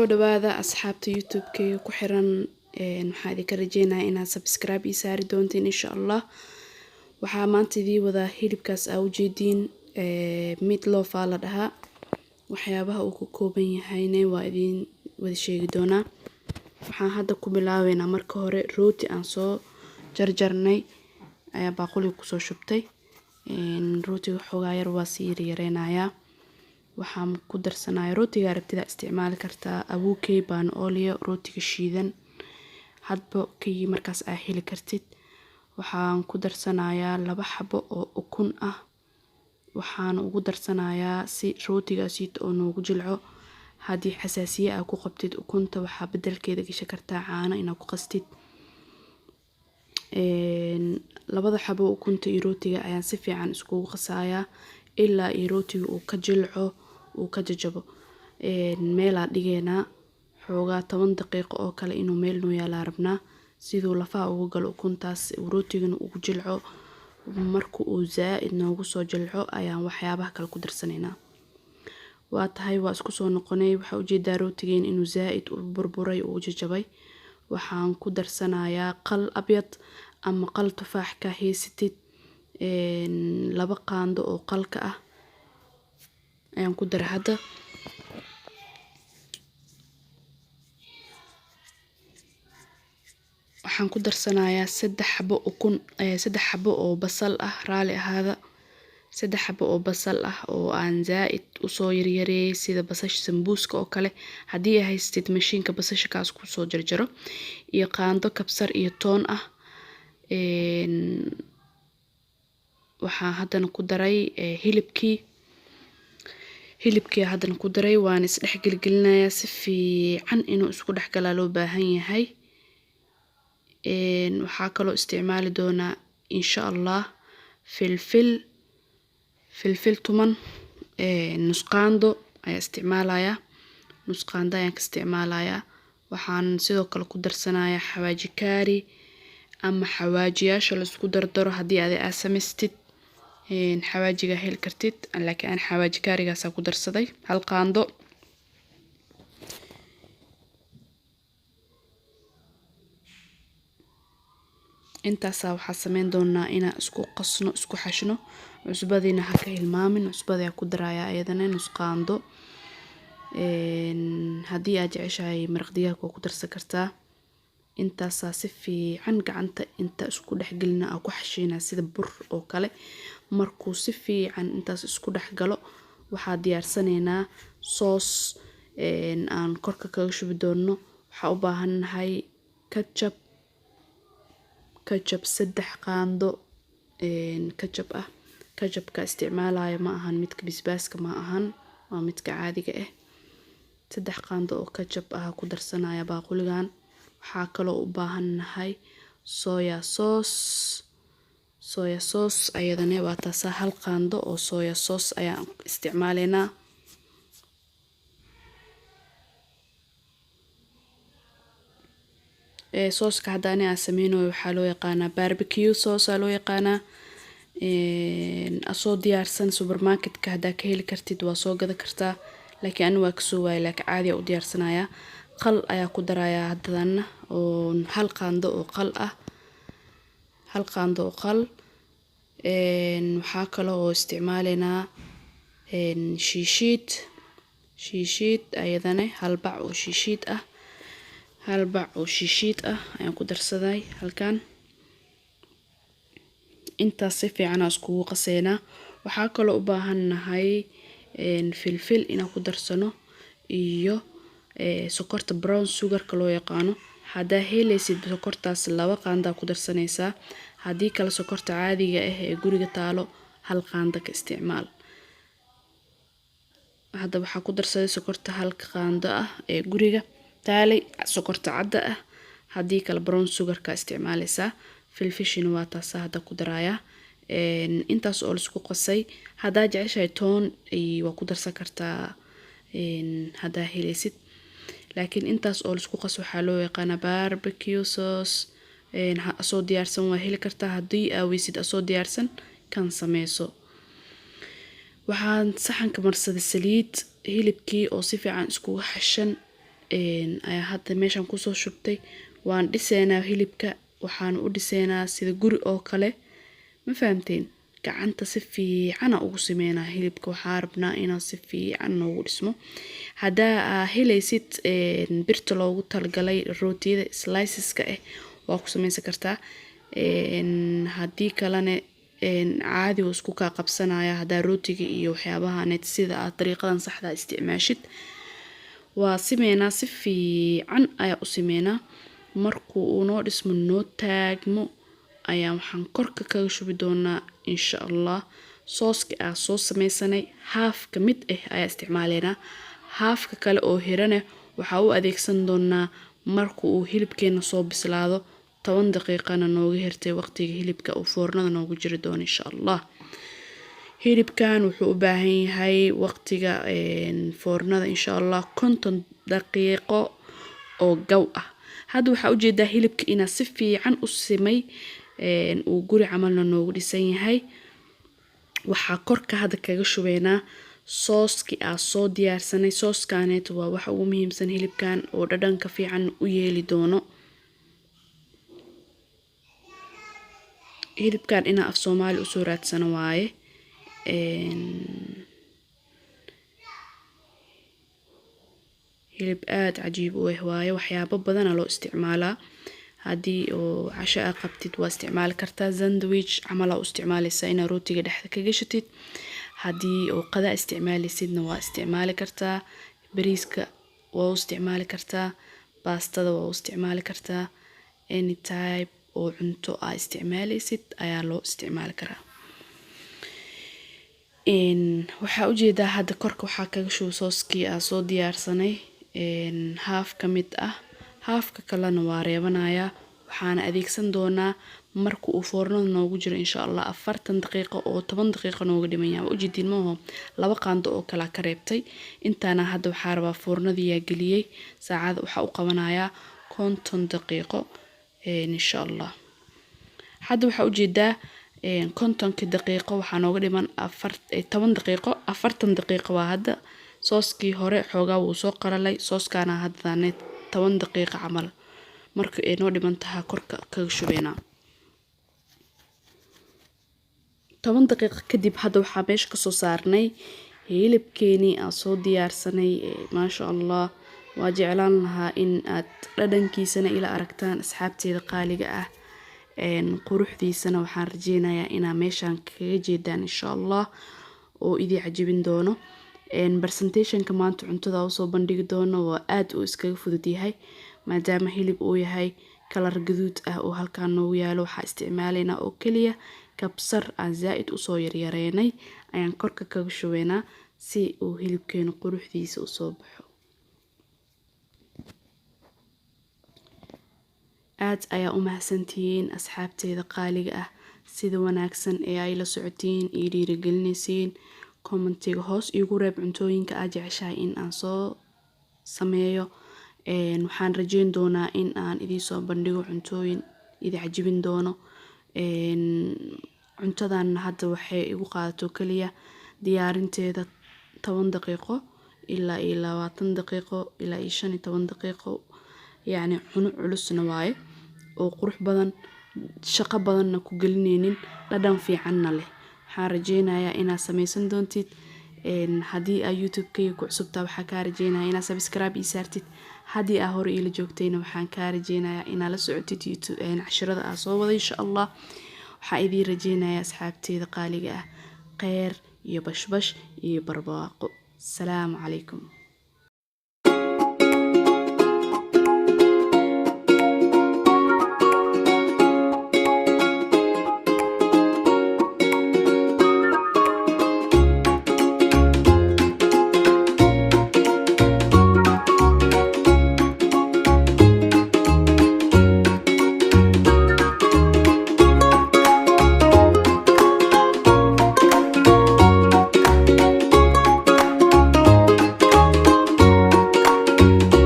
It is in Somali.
Soo dhawaada asxaabta YouTube-kayga ku xiran. Waxaan idinka rajeynayaa inaad subscribe ii saari doontiin, insha Allah. Waxaa maanta idii wadaa hilibkaas aa ujeediin, meat loaf aa la dhahaa. Waxyaabaha uu ka kooban yahayna waa idiin wada sheegi doonaa. Waxaan hadda ku bilaabeynaa marka hore rooti aan soo jarjarnay ayaa baaquliga kusoo shubtay. Rootiga xoogaa yar waa sii yaryareynayaa. Waxaan ku darsanayaa rootiga rabtida isticmaali kartaa, abuukey, baan olio, rootiga shiidan, hadba kii markaas aa heli kartid. Waxaan ku darsanayaa 2 xabo oo ukun ah. Waxaan ugu darsanayaa si rootigaasiito oo noogu jilco. Haddii xasaasiye aa ku qabtid ukunta, waxaa bedelkeeda gashan kartaa caano inaad ku qastid. Labada xabo ukunta iyo rootiga ayaan si fiican iskugu qasayaa ilaa iyo rootiga uu ka jilco, uu ka jajabo. Meelaa dhigeynaa xoogaa 10 daqiiqo oo kale inuu meel noo yaalaa rabnaa, siduu lafaha ugu galo ukuntaas, rootigana ugu jilco. Marka uu zaa-id noogu soo jilco ayaan waxyaabaha kale ku darsanaynaa. Waa tahay, waa isku soo noqonay. Waxaa ujeedaa rootigeen inuu zaa-id u burburay, uu jajabay. Waxaan ku darsanayaa qal abyad ama qal tufaax ka haysatid, 2 qaando oo qalka ah ayaan ku daray hadda. Waxaan ku darsanayaa 3 xabo ukun, 3 xabo oo basal ah, raali ahaada, 3 xabo oo basal ah oo aan zaa-id usoo yaryareeyay sida basasha sambuuska oo kale. Haddii ay haystid mashiinka basasha, kaas kusoo jarjaro, iyo qaando kabsar iyo toon ah. Waxaan haddana ku daray hilibkii. Hilibkii haddana ku daray, waan isdhex gelgelinayaa. Si fiican inuu isku dhex galaa loo baahan yahay. Waxaa kaloo isticmaali doonaa, insha Allah, filfil, filfil tuman nus qaando ayaa isticmaalayaa, nus qaando ayaan ka isticmaalayaa. Waxaan sidoo kale ku darsanayaa xawaaji kaari ama xawaajiyaasha laisku dardaro. Haddii adi aa samaystid xawaajiga heli kartid, laakiin aan xawaaji kaarigaasaa ku darsaday 1 qaando. Intaasaa waxaa sameyn doonaa inaan isku qasno, isku xashno. Cusbadiina ha ka hilmaamin, cusbada ku darayaa iyadana nus qaando. Haddii aad jeceshahay maraq digaag waa ku darsan kartaa. Intaasaa si fiican gacanta inta isku dhexgelina aa ku xashiinaa sida bur oo kale. Markuu si fiican intaas isku dhex galo, waxaa diyaarsanaynaa sauce aan korka kaga shubi doono. Waxaa u baahannahay ketchup, ketchup 3 qaando ketchup ah. Ketchupka isticmaalayo ma ahan midka basbaaska, ma ahan, waa midka caadiga ah. 3 qaando oo ketchup ah ku darsanaya baaquligan. Waxaa kaloo u baahannahay soya sauce. Soya sauce ayadana waa taasaa, 1 qaando oo soya sauce ayaan isticmaalaynaa. Sauceka hadda ani aan sameynayo waxaa loo yaqaanaa barbecue sauce aa loo yaqaanaa. Asoo diyaarsan supermarketka haddaa ka heli kartid waa soo gada kartaa, laakiin ani waa kasoo waayay, laakiin caadi aa u diyaarsanayaa. Qal ayaa ku darayaa haddana oo 1 qaando oo qal ah, 1 qaando oo qal. Waxaa kale oo isticmaalaynaa shiishiid, shiishiid ayadana 1 bac oo shiishiid ah, 1 bac oo shiishiid ah ayaan ku darsaday halkan. Intaas si fiican aan iskugu qaseynaa. Waxaa kaloo u baahannahay filfil inaan ku darsano iyo sokorta brown sugarka loo yaqaano. Haddaa helaysid sokortaas, 2 qaandaa ku darsanaysaa. Haddii kale sokorta caadiga ah ee guriga taalo 1 qaando ka isticmaal. Hadda waxaa ku darsaday sokorta halka qaando ah ee guriga taalay, sokorta cadda ah. Haddii kale brown sugarka isticmaalaysaa. Filfishina waa taasaa hadda ku darayaa. Intaas oo laisku qasay. Haddaa jeceshahay toon waa ku darsan kartaa haddaa helaysid, laakiin intaas oo laisku qas waxaa loo yaqaanaa barbecue sauce. Asoo diyaarsan waa heli kartaa. Haddii aa weysid asoo diyaarsan, kan sameyso. Waxaan saxanka marsaday saliid. Hilibkii oo si fiican iskugu xashan Ayaa hadda meeshan kusoo shubtay. Waan dhiseynaa hilibka, waxaan u dhiseynaa sida guri oo kale, ma fahamteen? Gacanta si fiicana ugu sameynaa hilibka. Waxaa rabnaa inaan si fiican noogu dhismo. Haddaa aa helaysid birta loogu talagalay rootiyada sliceska ah, waa ku sameysan kartaa. Haddii kalena caadi wuu isku kaa qabsanaya haddaa rootiga iyo waxyaabahanet sida aad dariiqadan saxda isticmaashid. Waa simeynaa, si fiican ayaa u simeynaa. Markuu uu noo dhismo, noo taagmo, ayaa waxaan korka kaga shubi doonaa insha Allah sauceki aa soo sameysanay. Half ka mid ah ayaa isticmaaleynaa, halfka kale oo hirane waxaa u adeegsan doonaa marka uu hilibkeena soo bislaado, 10 daqiiqana nooga hirtay waqtiga hilibka uu foornada noogu jiri doono insha Allah. Hilibkan wuxuu u baahan yahay waqtiga foornada insha Allah 50 daqiiqo oo gaw ah. Hadda waxaa ujeedaa hilibka inaa si fiican u simay, uu guri camalna noogu dhisan yahay. Waxaa korka hadda kaga shubeynaa sauceki aa soo diyaarsanay. Saucekaneeto waa waxa ugu muhiimsan hilibkan oo dhadhanka fiican u yeeli doono. Hilibkan inaa af Soomaali usoo raadsano waaye. Hilib aad cajiib u ah waaye, waxyaabo badana loo isticmaalaa. Haddii oo casho aa qabtid, waa isticmaali kartaa, sandwich camal aa u isticmaaleysaa inaa rootiga dhexda ka gashatid. Haddii oo qada isticmaaleysidna, waa isticmaali kartaa, bariiska waa u isticmaali kartaa, baastada waa u isticmaali kartaa. Any type oo cunto aa isticmaaleysid ayaa loo isticmaali karaa. Waxaa ujeedaa hadda korka waxaa kaga shuba saucekii aa soo diyaarsanay half ka mid ah, halfka kalena waa reebanayaa. Waxaana adeegsan doonaa marka uu foornada noogu jiro insha Allah 40 daqiiqo oo 10 daqiiqo nooga dhiman yahay. Waa ujeediin maaho, laba qaando oo kala ka reebtay intaana. Hadda waxaa rabaa foornadii yaa geliyey, saacada waxaa u qabanayaa 50 daqiiqo insha Allah. Hadda waxaa ujeedaa 50-kii daqiiqo waxaa nooga dhiman 10 daqiiqo, 40 daqiiqo waa hadda. Saucekii hore xoogaa wuu soo qalalay, saucekaana haddana 10 daqiiqo camal marka ay noo dhiman tahaa korka kaga shubeynaa. 10 daqiiqo kadib hadda waxaa meesha kasoo saarnay hilibkeenii aan soo diyaarsanay. Maasha Allah, waa jeclaan lahaa in aad dhadhankiisana ila aragtaan, asxaabteeda qaaliga ah. Quruxdiisana waxaan rajeynayaa inaa meeshaan kaga jeedaan insha Allah oo idii cajibin doono. Presentationka maanta cuntada usoo bandhigi doono waa aad uu iskaga fudud yahay, maadaama hilib uu yahay kalar gaduud ah oo halkaan noogu yaalo. Waxaa isticmaalaynaa oo keliya kabsar aan zaa-id usoo yaryareynay ayaan korka kaga shubeynaa si uu hilibkeenu quruxdiisa usoo baxo. Aad ayaa u mahadsantihiin asxaabteeda qaaliga ah sida wanaagsan ee ay la socotiin iyo dhiirigelinaysiin. Commentiga hoos iigu reeb cuntooyinka aad jeceshahay in aan soo sameeyo. Waxaan rajeyn doonaa in aan idiin soo bandhigo cuntooyin idi cajibin doono. Cuntadan hadda waxay igu qaadato kaliya diyaarinteeda 10 daqiiqo ilaa iyo 20 daqiiqo ilaa iyo 15 daqiiqo. Yacni cuno culusna waaye oo qurux badan, shaqo badanna ku gelineynin, dhadhan fiicanna leh. Waxaan rajeynayaa inaad sameysan doontid. Haddii aa YouTube-kayga ku cusubtaa, waxaa kaa rajeynaya inaad subscribe ii saartid. Haddii aa hore iila joogtayna, waxaan kaa rajeynayaa inaad la socotid YouTube cashirada aa soo wada insha Allah. Waxaa idiin rajeynayaa asxaabteeda qaaliga ah kheyr iyo bashbash iyo barwaaqo. Asalaamu calaykum.